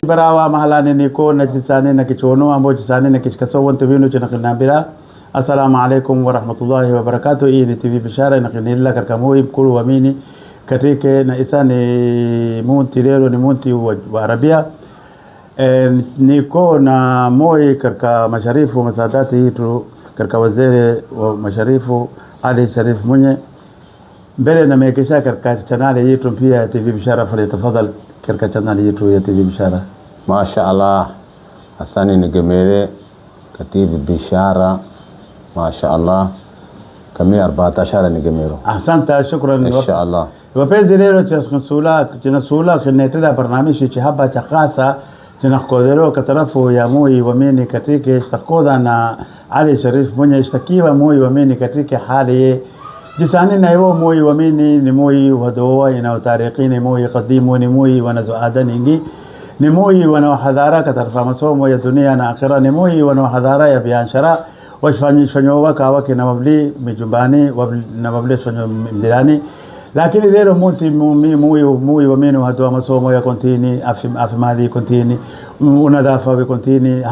Barawa mahalani niko na jisani na kichono ambo jisani na kishkaso wantu binu chinakhinambira. Assalamu alaikum warahmatullahi wabarakatuh. Hii ni TV Bishara inakinila katika moi mkulu wa mini katika na isa ni munti lelo ni munti wa Arabia. Niko na moi katika masharifu masadati hitu katika waziri wa masharifu Ali Sharif Munye mbele na mekesha katika chaneli yetu pia TV Bishara. Tafadhali katika chaneli yetu ya TV Bishara. Masha Allah, asani nigemere kativi Bishara. Masha Allah, kami 14 nigemero. Asante, shukran. Insha Allah. Wapenzi, leo tunasula kinetela barnamiji cha haba cha khasa tunakodero katarafu ya moi wamini katika ishtakoda na Ali Sharif Munye ishtakiwa moi wamini katika hali jisani na hiyo moi wamini ni moi wadoa ina tarikhi ni moi qadimu ni moi wanazoada nyingi ni moi wanaohadhara katika masomo ya dunia na akhira ni moi wanaohadhara ya biashara washfanyowa kawa kina mabli mijumbani na mabli fanyo mdirani. Lakini leo munti mui wamini hatua masomo ya kontini afi madhi kontini unadhafa bi kontini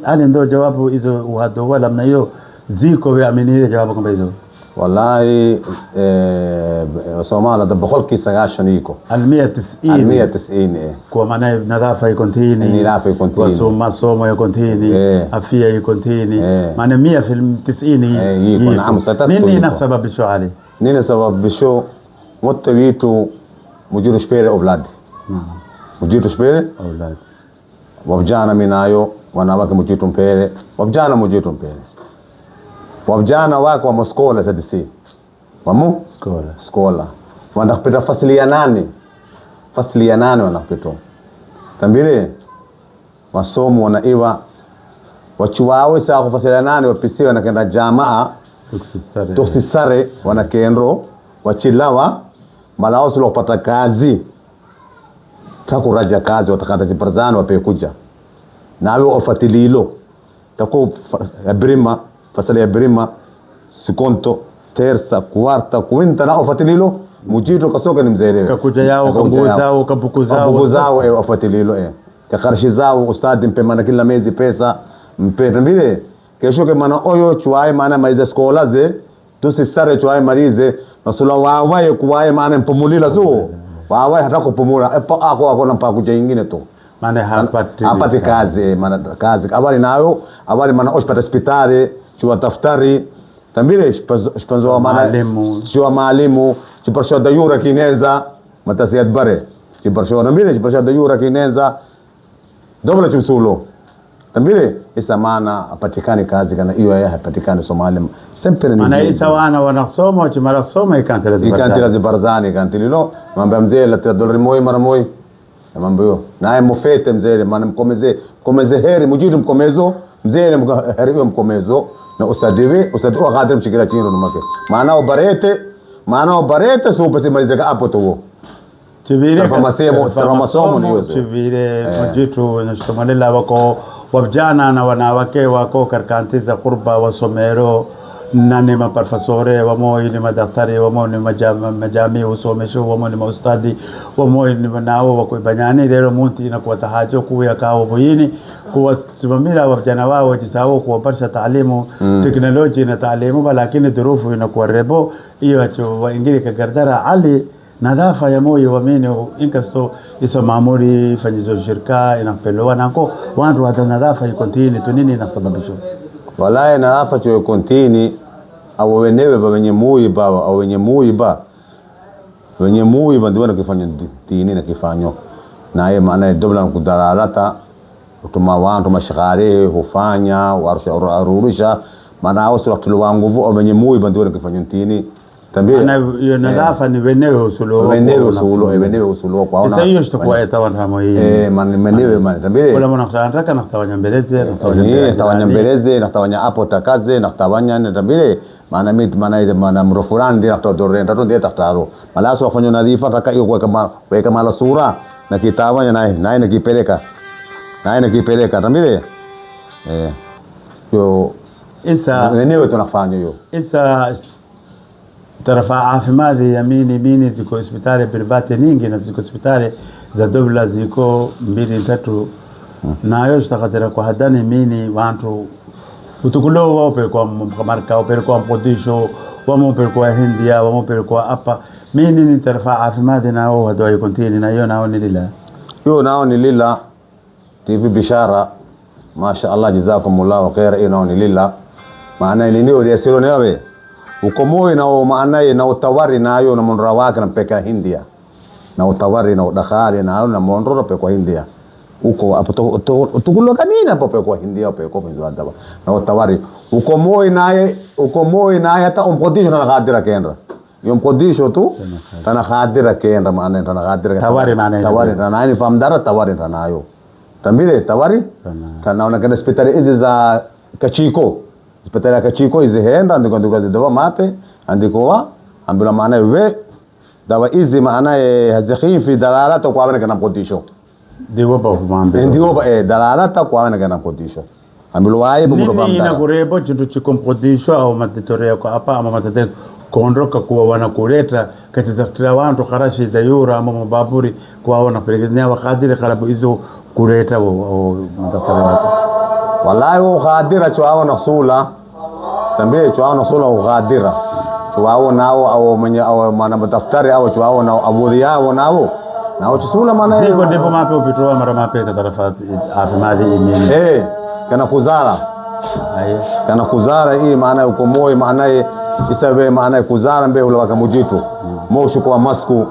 hali ndo jawabu hizo uhado wala mna hiyo ziko vya jawabu kama hizo. Wallahi Somalia 190 iko 190 190 kwa maana nadhafa ikontini nadhafa ikontini masomo ya kontini afya ikontini maana 190 iko. Naam, satatu nini na sababisho Ali nini sababisho mutwitu mujiru shpere oblad. Naam, mujiru shpere oblad wabjana minayo wanawake mujitu mpere wabjana mujitu mpere wabjana wako wa moskola sadisi wamu skola skola wanakupita fasili ya 8 wanakupita tambile masomo wanaiwa wachiwawe saa fasili ya 8 wapisi wanakenda jamaa tuksisare wanakendro wachilawa malao silo kupata kazi takuraja kazi watakata jibarzani wapekuja nawe ofatililo tako brima fasali ya brima secondo terza quarta quinta na ofatililo mujito kasoka ni mzelewe kakuja yao kabuzao kabukuzao kabukuzao ofatililo kakarshi zao ustadi mpe mana kila mezi pesa mpe tambile kesho ke mana oyo chwae mana maize skola ze tusisare chwae marize nasula wawaye kuwaye maana mpumulila so wawaye hata kupumula epo ako ako na pakuja ingine tu maana hapati kazi maana kazi awali nayo awali maana oshpata hospitali chua daftari tambile shpanzo maana chua maalimu chiparsho dayura kinenza matasiat bare chiparsho tambile chiparsho dayura kinenza dobla chimsulo tambile isa maana apatikani kazi kana hiyo yeye hapatikani Somalia sempre ni maana isa wana wanasoma chimara soma ikantira zibarzani ikantililo mambo ya mzee la dolari moja mara moja mambo hiyo naye mufete mzee maana mkomeze heri mujidu mkomezo mzee heri mkomezo na ustadiwe ustadi wa gadir mshikira chini ndo make maana obarete so pesa malizeka hapo tu chivile masomo ni hiyo chivile mujitu na Somalia wako wabjana na wanawake wako karkanti za kurba wasomero na ni maprofesore wamo ni madaktari wamo ni majami usomesho wamo ni maustadi wamo ni nao wako banyani leo munti inakuwa tahajo kuya kao boyini kuwasimamia wabjana wao jisao kuwaparsha taalimu teknoloji na taalimu lakini dhurufu inakuwa rebo hiyo acho waingili kagardara Ali nadhafa ya moyo wamini inkasto iso maamuri fanyizo shirka inapelewa nako wantu hata nadhafa ikontini tunini inasababisho wallahi nadhafa cho kontini au wenyewe ba wenye muiba au wenye muiba wenye muiba ndio wanakifanya tini na kifanyo naye maana dobla kudalalata utuma wantu mashghari hufanya warusha arurusha maana hao sio wa nguvu wenye muiba ndio wanakifanya tini tambile ana hiyo nadhafa ni wenyewe usulo wenyewe usulo kwa ona sasa hiyo sitakuwa tawan hamo hii man wenyewe man tambile wala mwana natawanya mbeleze natawanya mbeleze natawanya hapo takaze natawanya tambile maana mimi maana maana mrofurani ndio natodore ndio ndio tataro malaso wafanya nadhifa taka hiyo kuweka weka mala sura na kitawanya naye nakipeleka tambile yo isa wenyewe tunafanya hiyo isa tarafa caafimaad yamini mini ziko hospitali private nyingi na ziko hospitali za dola ziko 2 3 Nayo shitakatira kwa hadani mini wantu utukulo waope kwa marka ope kwa Mogadishu wamope kwa Hindia wamope kwa apa mini ni tarfa afimadi nao hadoi kontini na yo nao ni lila yo nao ni lila TV bishara masha Allah jazakumullahu khair iyo nao ni lila maana ni nini yasiro nawe ukomoe na maana na utawari nayo na monra wake na peka Hindia na utawari na udakhari na na monro pe kwa Hindia uko apo tukulo kanina hapo pe kwa Hindia pe kwa mzo adaba na utawari ukomoe naye hata umkodisho na khadira kendra yom kodisho tu tana khadira kendra maana tana khadira tawari maana tawari tana ni famdara tawari tanayo tambile tawari tanaona kana hospitali hizi za Kachiko hospitali ya Kachiko hizi henda ndiko ndiko zidawa mape andiko wa ambula maana we dawa hizi maana hazikhifi dalalata kwa wana kana mkodisho ndiwo ba mambe ndiwo ba dalalata kwa wana kana mkodisho ambula wae bumudo nini famdara inakurebo chintu chikomkodisho au matitoria kwa apa ama matete kondoka kuwa wanakuleta katitaftira wantu karashi zayura ama mababuri kwa wanapelekea wakadiri kalabu hizo kuleta au madaktari wako wallahi ukhadira chwao nasula tambie chwao nasula ukhadira chwao nao au mwenye au maana madaftari au chwao nao abudhi yao nao nao chusula maana ziko ndipo mape upitoa mara mape katarafa afimadi imini kana kuzara aye kana kuzara hii maana ukomoi maana isabe maana kuzara mbe ula wakamujitu moshu kwa masku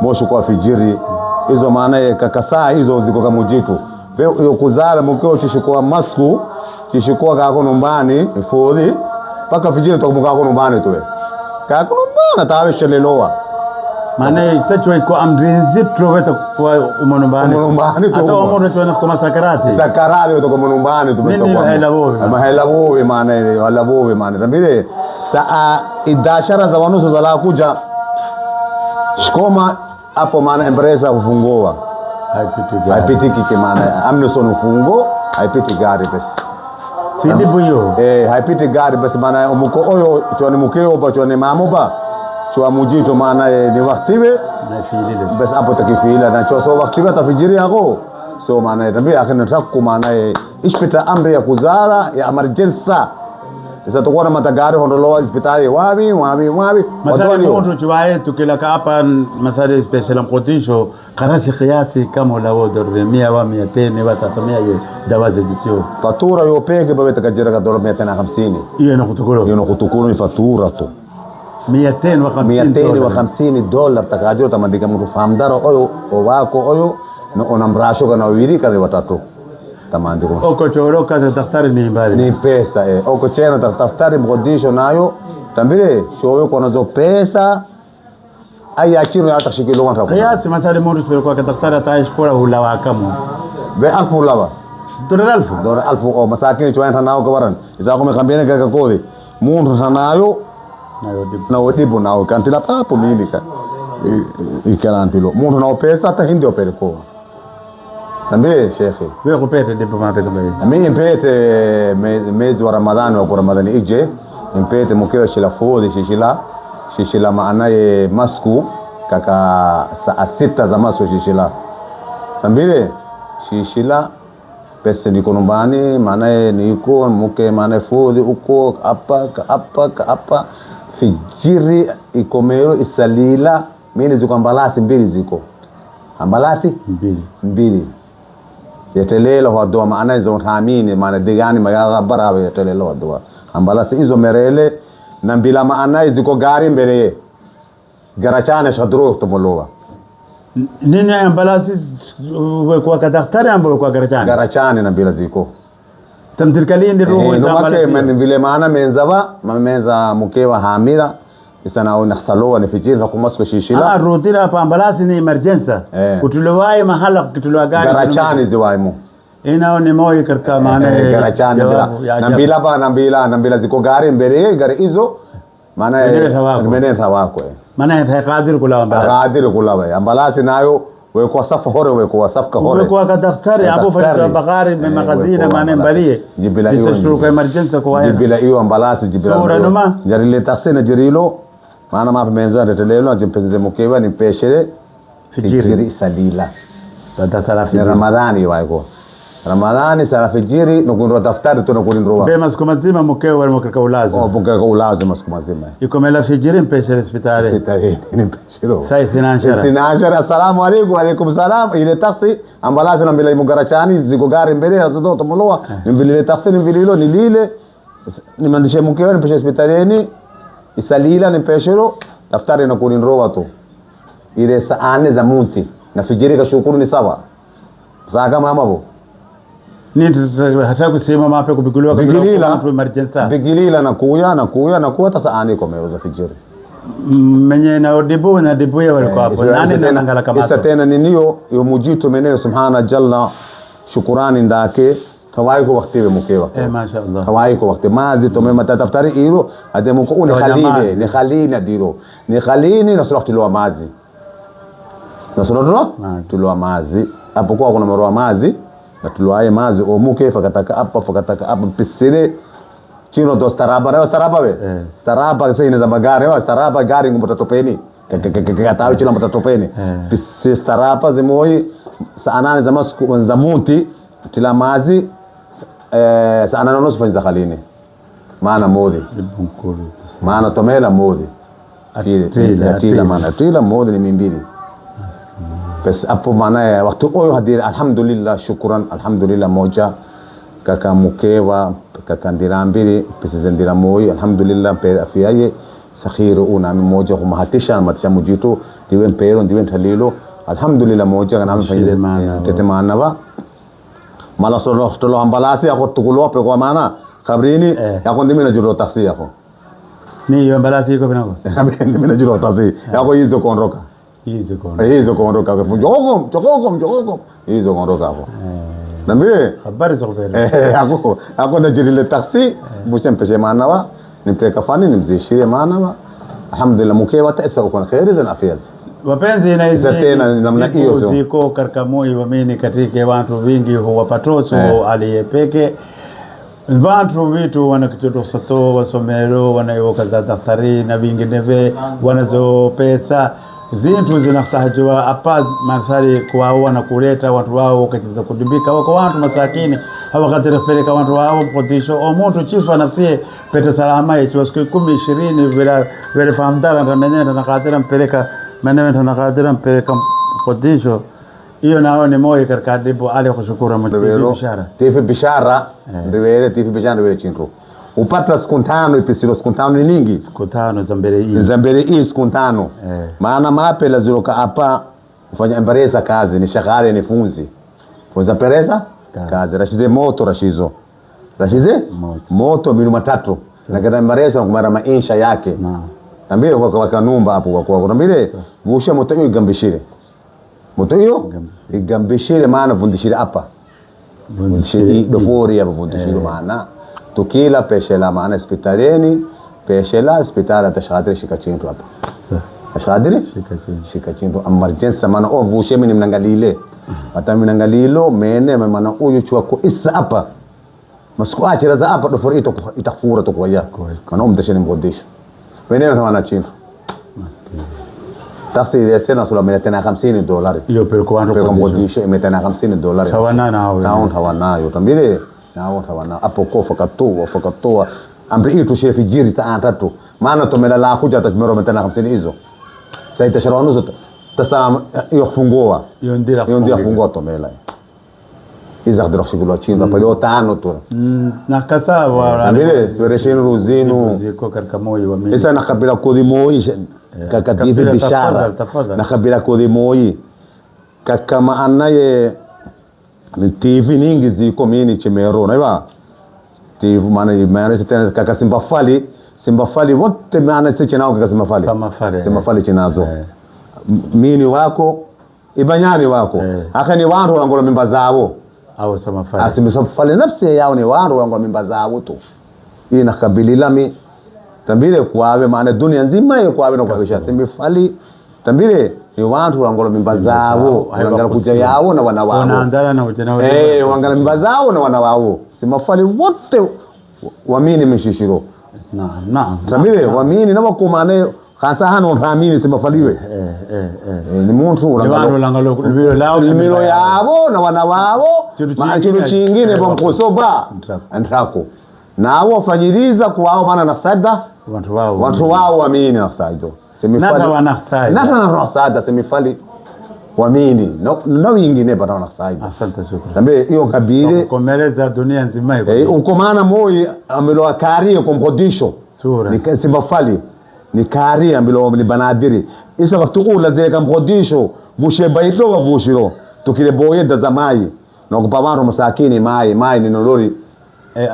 moshu kwa fijiri hizo maana kakasaa hizo ziko kamujitu vyo kuzara mkeo chishikoa masku chishikoa kako numbani ifudhi paka fijiri tokumukako numbani tuwe kako numbani tawe sheleloa maana itachwa iko amri nzito weta kwa umonumbani umonumbani tu hata umono tu na kwa sakarati sakarati kutoka umonumbani tu nini hela bovi ama hela bovi maana hela bovi maana tambile saa 11 za wanusu za la kuja shikoma hapo maana empresa kufungua haipitiki maana amneson ufungo haipiti gari basi si ndipo hiyo haipiti gari basi maana umuko oyo chwani mukeo ba chwani mamo ba chwa mujito maana ni waktiwe na filile basi hapo takifila na chwa so waktiwe tafijiri yako so maana tabia akhina takku maana ishpita amri ya kuzara ya emergency isa tukona matagari hondolowa hospitali wapi wapi wapi مثلا mtu chwae tukila hapa مثلا special mkodisho karashi kiasi kama la 100 wa 200 wa 300 dawa za jisio fatura yo peke babe takajira ka dola 250 hiyo inakutukuru hiyo inakutukuru ni fatura tu 250 $250 takajira tamandika mtu fahamdara oyo wako oyo na onamrasho kana wawili kana watatu tamandiko oko choroka za daktari ni mbali ni pesa oko chena daktari mkodisho nayo tambile showe kwa nazo pesa aya chino hata shikilo kwa kiasi mathalan mtu kwa daktari ataish kula hula wakamu be alfu lawa dolar alfu dolar alfu o masakini chwa nao kawaran isa kwa mkambene kaka kodi muntu hanayo na odibo nao kantila papo minika ikalantilo muntu nao pesa hata hindi opeleko tambile shekhi wewe kupete ndipo mape kama mimi mpete mwezi wa Ramadhani wa Ramadhani ije mpete mkiwa shila fudhi shishila maana ye masku kaka saa 6 za masku shishila tambile shishila pesa niko nyumbani maana niko mke maana fudhi uko hapa hapa hapa fijiri ikomero isalila mimi ziko ambalasi mbili ziko ambalasi mbili yetelela wadoa maana hizo thamini maana digani magala bara yetelela wadoa ambalasi hizo merele na mbila maana ziko gari mbele garachana shadro tumolowa nini ambalasi kwa daktari ambapo kwa garachana garachana na mbila ziko tamtirkalini roho za ambalasi men vile maana menzaba menza mkewa hamira isana nakhsalowa nifijiri na kumasko shishila rutira hapa ambalasi ni emergency kutulowai mahala kutulowa gari garachani ziwaimu inao ni moyo karka maana garachani bila nambila ba nambila ziko gari mbele gari hizo maana meneta wako maana qadir kula ambalasi qadir kula ambalasi nayo weko safu hore weko safu hore weko ka daktari abu fajr bakari magazina maana mbalie jibila hiyo tisashruka emergency kwa jibila hiyo ambalasi jibila sura numa jarile taxi jirilo maana mape menza retelelo jimpenze mkewa ni peshere fijiri salila baada sala fijiri Ramadhani waiko Ramadhani sarafijiri nokundwa daftari tunokulindrowa be masiku mazima mukeo wali mukaka ulazo oh mukaka ulazo masiku mazima ikomela fijiri mpeshere hospitali hospitali ni mpeshero saa 12 12 assalamu alaykum wa alaykum salam ile taxi ambulance na mbele mugarachani ziko gari mbele azodo tomoloa nimvilile taxi nimvililo nilile nimandishe mukeo nimpeshe hospitalini isalila nimpeshero daftari nokulindrowa tu ile saa 4 za munti na fijiri kashukuru ni sawa saa kama hapo ni hata kusema mape kubiguliwa bigilila mtu emergency bigilila nakuya nakuya nakuya tasa ani komero fijiri menye na odibu na dibu ya walikuwa hapo nani na ngala kama isa tena niniyo yo mujitu meneo subhana jalla shukurani ndake tawaiko wakati we mukewa eh masha Allah tawaiko wakati mazi tumema tataftari ilo ademu ko ni khaline ni khaline diro ni khaline na surah tulwa mazi na surah tulwa mazi hapo kwa kuna marwa mazi na tulwaye mazi omuke fakataka apa fakataka apa pisire chino to staraba na staraba we staraba sasa inaweza magari wa staraba gari ngumu topeni katawi chila mtatopeni pisi staraba zimoi saa 8 za masiku za munti kila mazi saa 8:30 fanyiza khalini maana modi maana tomela modi tila maana tila modi ni mimbili بس hapo maana wakati huyo hadiri alhamdulillah shukran alhamdulillah moja kaka mukewa kaka ndira mbili pesa ndira moyo alhamdulillah pe afya ye sakhiru una moja kumahatisha matisha mujitu diwe mpero diwe ntalilo alhamdulillah moja kana mfanya tete maana ba mala solo tolo ambalasi yako tukulo pe kwa maana kabrini yako ndimi na juro taxi yako ni yo ambalasi iko binako ndimi na juro taxi yako hizo konroka hizo kuondoka kwa jogo jogo jogo hizo kuondoka hapo na mimi habari za kweli hapo hapo na jirile taxi mwisho mpeshe maana wa nimpeleka fani nimzishie maana wa alhamdulillah mkewa taisa uko na khairi zan afya wapenzi na hizo tena namna hiyo sio ziko katika moyo wa mimi katika watu vingi huwapatoso aliyepeke Vantu vitu wanakitoto sato wasomero wanayoka za daftari na vingineve wanazo pesa zintu zinastahajwa apa mansari kwa na kuleta watu wao katika kudimbika wako watu masakini hawakatira kupeleka watu wao mkodisho o mtu chifa nafsi pete salama yetu siku 10 20 bila bila famdara na menenda na kadira mpeleka menenda na kadira mpeleka mkodisho hiyo nao ni moyo katika dibo ali kushukuru Mungu bishara tifi bishara ndiwele tifi bishara ndiwele chintu upata siku 5 ipisiro siku 5 ni nyingi siku 5 za mbele hii za mbele hii siku 5 maana mape laziroka hapa ufanya empresa kazi ni shagari ni funzi funza pereza kazi rashize moto rashizo rashize moto minu matatu na kada empresa kumara maisha yake nambile kwa kanumba hapo kwa nambile busha moto hiyo igambishire moto hiyo igambishire maana vundishire hapa vundishire dofori hapo vundishire maana tukila peshela maana hospitalini peshela hospitali tashadri shikachintu hapa tashadri shikachintu emergency maana ovushe mimi mnangalile hata mimi nangalilo mene maana huyu chwa isa hapa masiku achira za hapa dofori itakfura tukwa maana umdesheni mgodisho wenyewe wana chintu taxi ile sena sura $250 hiyo peleko wantu mgodisho $250 hawana nao nao hawanayo tambile nao hawana hapo kofa katoa fakatoa amri hii tushefijiri saa 3 maana tomela la kuja tachmero 250 hizo sasa itashara nusu tasa yofungua hiyo ndio fungua tomela iza qadra shugulu chinda pale tano tu na kasawa ambile sweresheni ruzinu ziko katika moyo wa mimi isa na kabila kodi moyi kakatifi bishara na kabila kodi moyi kakama anaye ni TV nyingi ziko mini chimero naiba TV maana maana tena kaka Simba Fali wote maana sisi chinao kaka Simba Fali Simba Fali chinazo mini wako ibanyani wako aka ni wantu wangola mimba zao au Simba Fali asimba Fali nafsi yao ni wantu wangola mimba zao tu inakabilila mi tambile kwawe maana dunia nzima yo kwawe no kwabisha Simba Fali tambile ni wantu wangola mimba zao wangala kuja yao na wana wao wanaandala na kuja nao wangala mimba zao na wana wao Simba Fali wote wamini mishishiro naam tambile wamini na wakumane Hasa hano thamini simafaliwe. Ni muntu ulangalo limilo yabo na wana wabo chintu chingine bomkusoba ntrako nawo wafanyiriza kuwao maana nafsada wantu wao wamini nafsaido semifali nata nafsada semifali wamini no wingine bana nafsaido. Asante shukran. Tambe hiyo kabile komeleza dunia nzima hiyo ukomana moi amelo akari komkodisho sura ni simafali ni kari ambilo ni banadiri isa waktukula zile kamkodisho vushe baito wavushiro tukile boye da zamai no kupawaro masakini mai ni nolori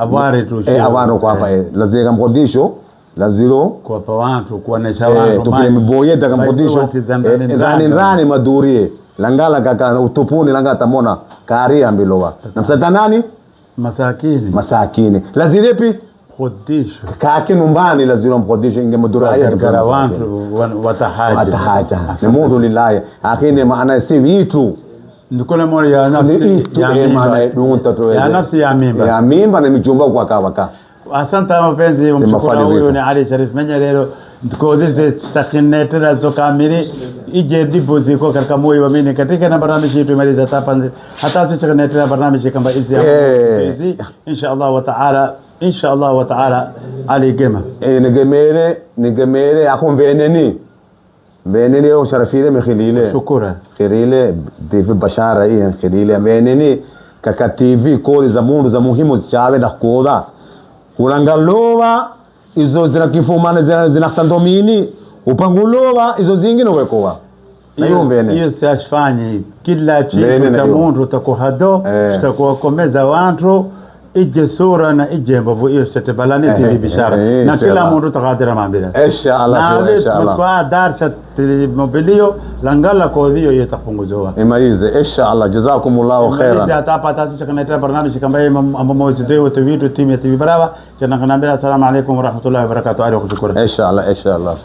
aware tu awaro kwa hapa lazile kamkodisho lazilo kwa pawantu kuonesha watu tukile boye da kamkodisho ndani madurie langala kaka utupuni langala tamona kari ambilowa na msada nani masakini lazilepi Mkodisho kake numbani lazima mkodisho inge mudura haya wantu watahaja ni mundu lillahi akine maana si vitu ndikole mori ya nafsi ya mimba ya nafsi ya mimba na mijumba kwa kawaka. Asante mapenzi mshukuru huyu ni Ali Sharif Menye leo tukodite takinetera zokamiri ije dibuzi kwa katika moyo wa mimi katika na barnamishi yetu imaliza tapa hata sisi barnamishi kama hizi hizi insha Allah wa taala insha Allah wa taala Ali gema nigemere akumveneni veneni yo sharafile mikhilile shukura khirile TV bashara hii khirile veneni kaka TV kodi za mundu za muhimu zichawe na koda kulangalowa izo zinakifumana zinatandomini upangulowa izo zingine wekowa hiyo siashfanyi kila chintu cha mundu takuhado tutakuwakomeza wantu ije sura na ije mbavu hiyo sitebalani si bishara na kila mundu takadira mambira inshallah inshallah kwa darsha mobilio langala kodhiyo yetapunguzoa imalize inshallah jazakumullahu khairan hata taasisi kana barnamij kama ambamo zideo timu ya TV Brava jana kanambia assalamu alaykum wa rahmatullahi wa barakatuh. Inshallah inshallah.